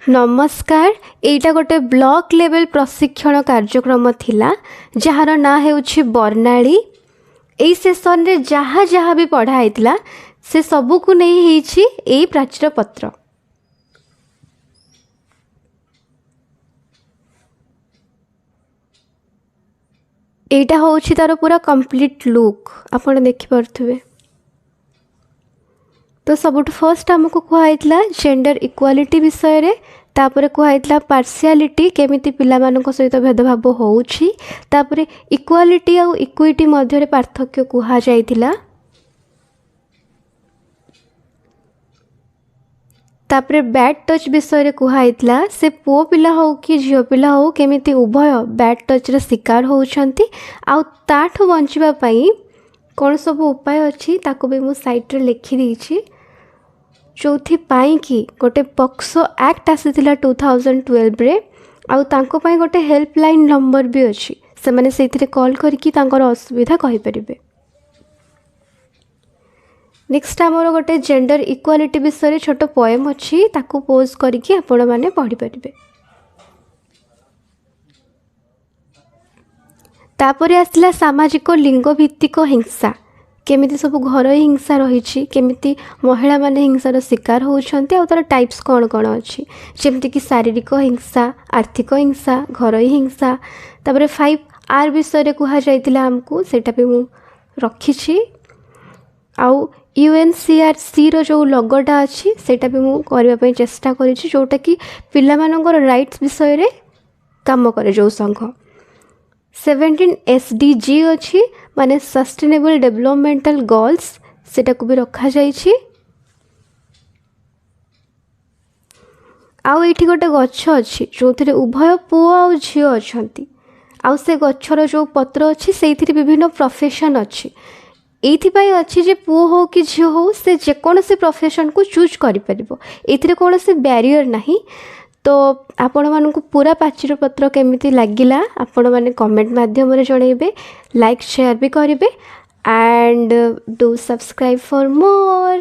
ନମସ୍କାର। ଏଇଟା ଗୋଟେ ବ୍ଲକ୍ ଲେଭେଲ୍ ପ୍ରଶିକ୍ଷଣ କାର୍ଯ୍ୟକ୍ରମ ଥିଲା, ଯାହାର ନାଁ ହେଉଛି ବର୍ଣ୍ଣାଳୀ। ଏଇ ସେସନ୍ରେ ଯାହା ଯାହା ବି ପଢ଼ା ହେଇଥିଲା, ସେ ସବୁକୁ ନେଇ ହେଇଛି ଏଇ ପ୍ରାଚୀର ପତ୍ର। ଏଇଟା ହେଉଛି ତାର ପୁରା କମ୍ପ୍ଲିଟ୍ ଲୁକ୍, ଆପଣ ଦେଖିପାରୁଥିବେ। ତ ସବୁଠୁ ଫର୍ଷ୍ଟ ଆମକୁ କୁହାହେଇଥିଲା ଜେଣ୍ଡର ଇକ୍ୱାଲିଟି ବିଷୟରେ, ତାପରେ କୁହାହେଇଥିଲା ପାର୍ସିଆଲିଟି, କେମିତି ପିଲାମାନଙ୍କ ସହିତ ଭେଦଭାବ ହେଉଛି, ତାପରେ ଇକ୍ୱାଲିଟି ଆଉ ଇକ୍ୱିଟି ମଧ୍ୟରେ ପାର୍ଥକ୍ୟ କୁହାଯାଇଥିଲା। ତାପରେ ବ୍ୟାଡ୍ ଟଚ୍ ବିଷୟରେ କୁହାହେଇଥିଲା, ସେ ପୁଅ ପିଲା ହେଉ କି ଝିଅ ପିଲା ହେଉ, କେମିତି ଉଭୟ ବ୍ୟାଡ୍ ଟଚ୍ର ଶିକାର ହେଉଛନ୍ତି ଆଉ ତାଠୁ ବଞ୍ଚିବା ପାଇଁ କ'ଣ ସବୁ ଉପାୟ ଅଛି, ତାକୁ ବି ମୁଁ ସାଇଡ଼୍ରେ ଲେଖିଦେଇଛି। ଯେଉଁଥିପାଇଁ କି ଗୋଟେ ପକ୍ସୋ ଆକ୍ଟ ଆସିଥିଲା 2012ରେ, ଆଉ ତାଙ୍କ ପାଇଁ ଗୋଟେ ହେଲ୍ପଲାଇନ୍ ନମ୍ବର ବି ଅଛି, ସେମାନେ ସେଇଥିରେ କଲ୍ କରିକି ତାଙ୍କର ଅସୁବିଧା କହିପାରିବେ। ନେକ୍ସଟ ଆମର ଗୋଟେ ଜେଣ୍ଡର ଇକ୍ୱାଲିଟି ବିଷୟରେ ଛୋଟ ପଏମ୍ ଅଛି, ତାକୁ ପୋଜ୍ କରିକି ଆପଣମାନେ ପଢ଼ିପାରିବେ। ତାପରେ ଆସିଲା ସାମାଜିକ ଲିଙ୍ଗଭିତ୍ତିକ ହିଂସା, କେମିତି ସବୁ ଘରୋଇ ହିଂସା ରହିଛି, କେମିତି ମହିଳାମାନେ ହିଂସାର ଶିକାର ହେଉଛନ୍ତି ଆଉ ତା'ର ଟାଇପ୍ସ କ'ଣ କ'ଣ ଅଛି, ଯେମିତିକି ଶାରୀରିକ ହିଂସା, ଆର୍ଥିକ ହିଂସା, ଘରୋଇ ହିଂସା। ତାପରେ 5 ଆର୍ ବିଷୟରେ କୁହାଯାଇଥିଲା ଆମକୁ, ସେଇଟା ବି ମୁଁ ରଖିଛି। ଆଉ ୟୁଏନ୍ସିଆର୍ସିର ଯେଉଁ ଲୋଗୋଟା ଅଛି, ସେଇଟା ବି ମୁଁ କରିବା ପାଇଁ ଚେଷ୍ଟା କରିଛି, ଯେଉଁଟାକି ପିଲାମାନଙ୍କର ରାଇଟ୍ସ ବିଷୟରେ କାମ କରେ ଯେଉଁ ସଂଘ। 17 ଏସ୍ଡିଜି ଅଛି, ମାନେ ସଷ୍ଟେନେବଲ୍ ଡେଭଲପମେଣ୍ଟାଲ ଗୋଲ୍ସ, ସେଟାକୁ ବି ରଖାଯାଇଛି। ଆଉ ଏଇଠି ଗୋଟେ ଗଛ ଅଛି, ଯେଉଁଥିରେ ଉଭୟ ପୁଅ ଆଉ ଝିଅ ଅଛନ୍ତି, ଆଉ ସେ ଗଛର ଯେଉଁ ପତ୍ର ଅଛି, ସେଇଥିରେ ବିଭିନ୍ନ ପ୍ରଫେସନ୍ ଅଛି। ଏଇଥିପାଇଁ ଅଛି ଯେ ପୁଅ ହେଉ କି ଝିଅ ହେଉ, ସେ ଯେକୌଣସି ପ୍ରଫେସନ୍କୁ ଚୁଜ୍ କରିପାରିବ, ଏଇଥିରେ କୌଣସି ବ୍ୟାରିୟର୍ ନାହିଁ। ତ ଆପଣମାନଙ୍କୁ ପୁରା ପ୍ରାଚୀର ପତ୍ର କେମିତି ଲାଗିଲା, ଆପଣମାନେ କମେଣ୍ଟ ମାଧ୍ୟମରେ ଜଣାଇବେ, ଲାଇକ୍ ସେୟାର ବି କରିବେ and do subscribe for more.